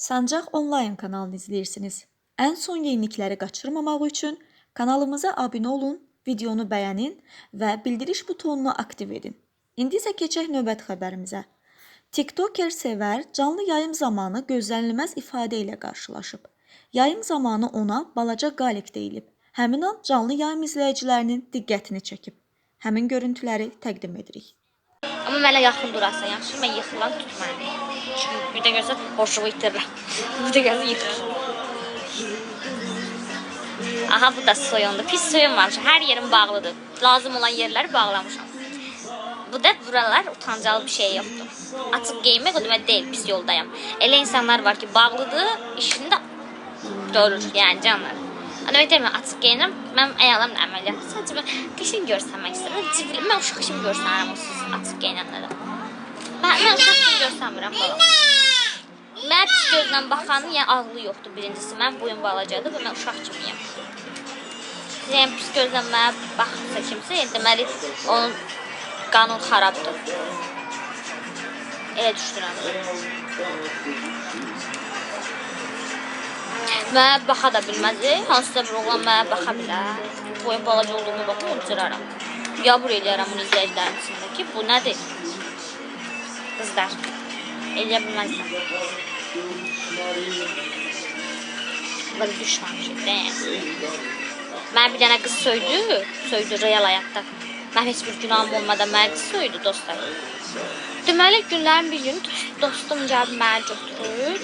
Sancaq Onlayn kanalını izləyirsiniz. Ən son yenilikləri qaçırmamaq üçün kanalımıza abunə olun, videonu bəyənin və bildiriş butonunu aktiv edin. İndi isə keçək növbəti xəbərimizə. TikToker Sevər canlı yayım zamanı gözlənilməz ifadə ilə qarşılaşıb. Yayım zamanı ona balaca Qalik deyilib. Həmin an canlı yayım izləyicilərinin diqqətini çəkib. Həmin görüntüləri təqdim edirik. Amma mənə yaxın durasan, yaxşı, mən yıxılan tut məni. Çünki bir də görsən hoşumu itirirəm. Bir də görsən yıxılır. Aha, bu da soyundu. Pis soyunmamışam. Hər yerim bağlıdır. Lazım olan yerləri bağlamışam. Bu da buralar utancalı bir şey yoxdur. Açıq geyinmək o demək deyil, pis yoldayam. Elə insanlar var ki, bağlıdır, işini də görür, yəni canlar. Ana deyirəm, açıq geyinirəm, mənim ayaqlarım da əməliyyatdır. Sadəcə mən qəşəng görsənmək istəyirəm. Civli, mən uşaq kimi görsənirəm o siz açıq geyinənlərə. Mən uşaq kimi görsənmirəm balam. Mənə pis gözlə baxanın yəni ağlı yoxdur birincisi. Mənim boyum balacadır və mən uşaq kimiyəm. Yəni pis gözlə mənə baxırsa kimsə, yəni deməli onun qanun xarabdır. Elə düşünürəm. Mənə baxa da bilməz. Hansısa bir oğlan mənə baxa bilər. Boyum balaca olduğuma baxım, ucuraram. Yabur eləyərəm bunu izləyicilərin içində ki, bu nədir? Qızlar, eləyə bilməzsən. Belə düşməmişik də, yəni. Mənə bir dənə qız söydü, söydü real həyatda. Mənim heç bir günahım olmadan mənə qız söydü, dostlar. Deməli, günlərin bir günü dostum gəlib məni götürür.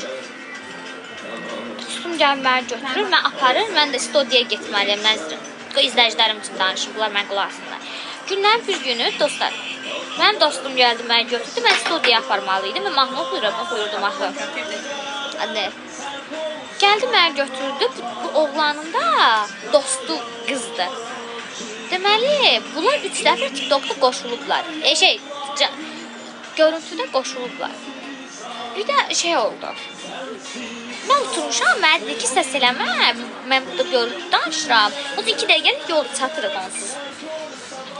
Dostum gəlib məni götürür, mən aparır, mən də studiyaya getməliyəm, nəzrim. İzləyicilərim üçün danışım, bunlar mənə qulaq asınlar. Günlərin bir günü, dostlar, mənim dostum gəldi, məni götürdü, mən studiyaya aparmalı idim, mən mahnı oxuyuram, oxuyurdum axı. Anne. Gəldi, məni götürdü, bu oğlanın da dostu qızdı. Deməli, bunlar 3 dəfə TikTokda qoşulublar. Görüntüdə qoşulublar. Bir də şey oldu. Mən oturmuşam, mənə dedi ki, səs eləmə, mən burada görüntü danışıram. O 2 dəqiqəlik yol çatırıq onsuz.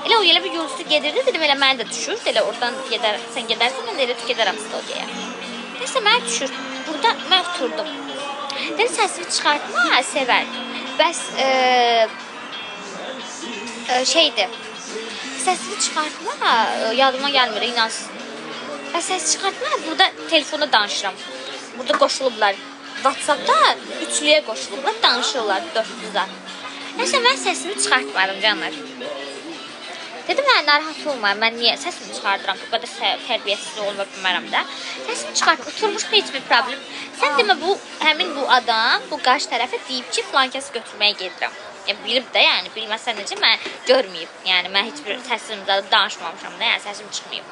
Elə o elə bir yol üstü gedirdi, dedim elə mənə də düşür, elə oradan gedər, sən gedərsən, mən də elə gedərəm studiyaya. Neysə, mənə düşür. Burada mən oturdum. Dedi, səsini çıxartma, Sevər. Bəs şeydi, səsini çıxartma, yadıma gəlmir, inansız. Bəs səs çıxartma, burada telefonda danışıram. Burada qoşulublar. WhatsApp-da üçlüyə qoşulublar, danışırlar 400-ə. Neysə, mən səsimi çıxartmadım, canlar. Dedim, hə, narahat olma, mən niyə səsimi çıxardıram, bu qədər tərbiyəsiz olma bilmərəm də. Səsimi çıxartdım, oturmuşum, heç bir problem. Sən demə, həmin bu adam, bu qarşı tərəfə deyib ki, filan kəsi götürməyə gedirəm. Yəni, bilib də, yəni, bilməsən necə, mən görməyib. Yəni, mən heç bir səsim danışmamışam da, yəni, səsim çıxmayıb.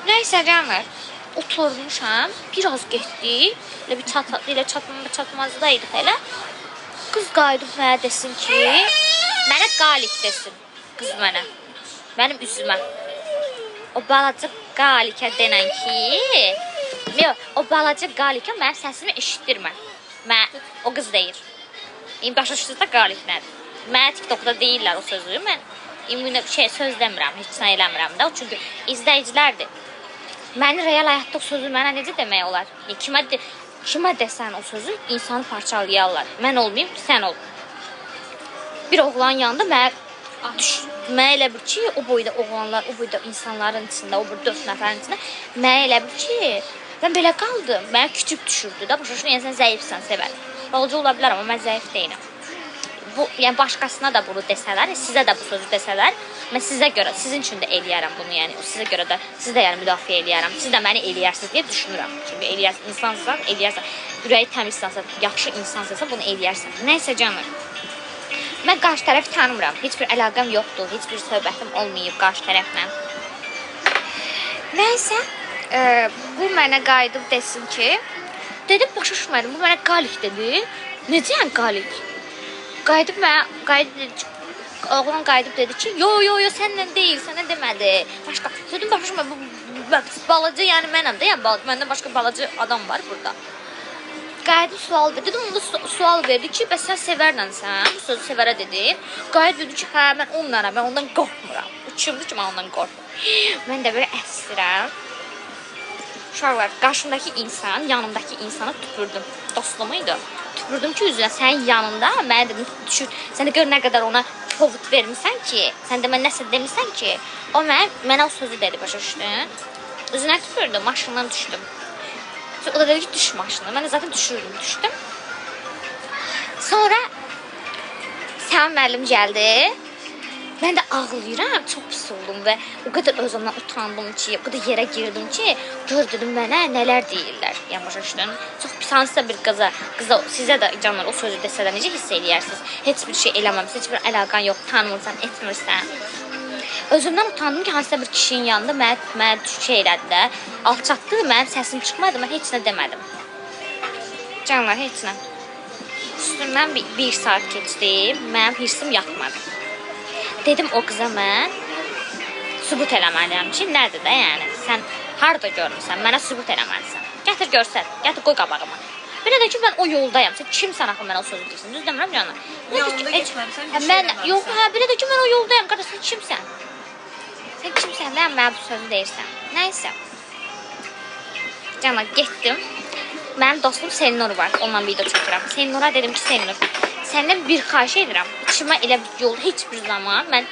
Neysə, canlar, oturmuşam, biraz getdi, elə bir elə çatmazda idik elə. Qız qayıdıb mənə desin ki, mənə Qalik desin, qız mənə, mənim üzümə. O balaca Qalikə denən ki, yox, o balaca Qalikə mənim səsimi eşitdirmə. Mənə, o qız deyir. İndi başa düşdünüz də Qalik nədir? Mənə TikTokda deyirlər o sözü, mən ümumi söz demirəm, heç nə eləmirəm də, çünki izləyicilərdir. Məni real həyatda o sözü mənə necə demək olar? Kimə desən o sözü, insanı parçalayarlar. Mən olmayım, sən ol. Bir oğlanın yanında mənə elə bil ki, o boyda oğlanlar, o boyda insanların içində, o boyda 4 nəfərin içində, mənə elə bil ki, mən belə qaldım, mənə küçük düşürdü də, başa düşün, yəni sən zəifsən, Sevər. Balaca ola bilər, amma mən zəif deyiləm. Bu, yəni başqasına da bunu desələr, sizə də bu sözü desələr, mən sizə görə, sizin üçün də eləyərəm bunu, yəni sizə görə də, siz də yəni müdafiə eləyərəm, siz də məni eləyərsiniz deyə düşünürəm. Çünki eləyərsən, insansan, eləyərsən, ürəyi təmizsənsə, yaxşı insansansa bunu eləyərsən. Nəysə canım, mən qarşı tərəfi tanımıram, heç bir əlaqəm yoxdur, heç bir söhbətim olmayıb qarşı tərəflə. Nəysə, bu mənə qayıdıb desin ki, dedim, başa düşmədim, bu mənə Qalik dedi. Necə yəni Qalik? Qayıdıb mənə, qayıdıb dedi, oğlan qayıdıb dedi ki, yo, yo, yo, səninlə deyil, sənə demədi. Başqa, dedim, başa düşmədim, bu balaca, yəni mənəm də, yəni balaca, məndən başqa balaca adam var burada. Qayıdıb sual verdi, dedim, onda sual verdi ki, bəs sən Sevərlənsən, bu sözü Sevərə dedin. Qayıdıb dedi ki, hə, mən onlara, mən ondan qorxmuram. Bu kimdir ki, mən ondan qorxmuram. Mən də belə əsirəm. Uşaqlar, qarşımdakı insan, yanımdakı insana tüpürdüm. Dostum idi. Tüpürdüm ki, üzünə sənin yanında mənə dedim, düşür. Sən də gör nə qədər ona povut vermisən ki, sən də mən nəsə demisən ki, o mənə o sözü dedi, başa düşdün? Üzünə tüpürdüm, maşından düşdüm. Sonra o da dedi ki, düş maşından. Mən də zaten düşürdüm, düşdüm. Sonra Səmin müəllim gəldi. Mən də ağlayıram, çox pis oldum və o qədər özümdən utandım ki, o qədər yerə girdim ki, gör dedim mənə nələr deyirlər. Yəni başa düşdün? Çox pis hansısa bir qıza sizə də canlar o sözü desələr necə hiss eləyərsiniz? Heç bir şey eləməmisən, heç bir əlaqən yox, tanımırsan, etmirsən. Özümdən utandım ki, hansısa bir kişinin yanında mənə şey elədi də, alçatdı, mənim səsim çıxmadı, mən heç nə demədim. Canlar, heç nə. Üstündən bir saat keçdi, mənim hirsim yatmadı. Dedim o qıza mən sübut eləməliyəm ki, nədir də yəni? Sən harda görmüsən? Mənə sübut eləməlisən. Gətir görsət, gətir qoy qabağıma. Bir də ki, mən o yoldayam. Sən kimsən axı mənə o sözü deyirsən? Düz demirəm canım? Yanında getməmisən, bir Hə, şey mən eləməmisən. yox, hə, bir də ki, mən o yoldayam. Qardaş, sən kimsən? Sən kimsən də mənə bu sözü deyirsən? Nəysə. Canlar, getdim. Mənim dostum Selinur var. Onunla video çəkirəm. Selinura dedim ki, Selinur, səndən bir xahiş edirəm. İçimə elə bir yol heç bir zaman mən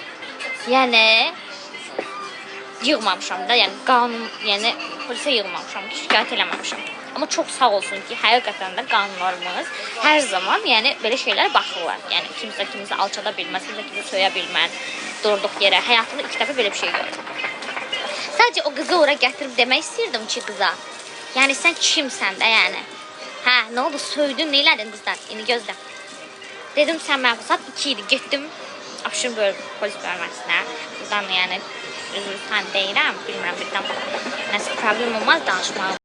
yəni yığmamışam da, yəni qanun, yəni polisə yığmamışam ki, şikayət eləməmişəm. Amma çox sağ olsun ki, həqiqətən də qanunlarımız hər zaman yəni belə şeylərə baxırlar. Yəni kimsə kimsə alçada bilməz, kimsə kimsə söyə bilməz. Durduq yerə. Həyatımda ilk dəfə belə bir şey gördüm. Sadəcə o qızı ora gətirib demək istəyirdim ki, qıza. Yəni sən kimsən də yəni? Hə, nə oldu? Söydün, nə elədin qızdan? İndi gözlə. Dedim sən mənə saat 2 idi. Getdim Abşeron polis bölməsinə. Buradan yəni üzr sən deyirəm, bilmirəm birdən nəsə problem olmaz danışmağa.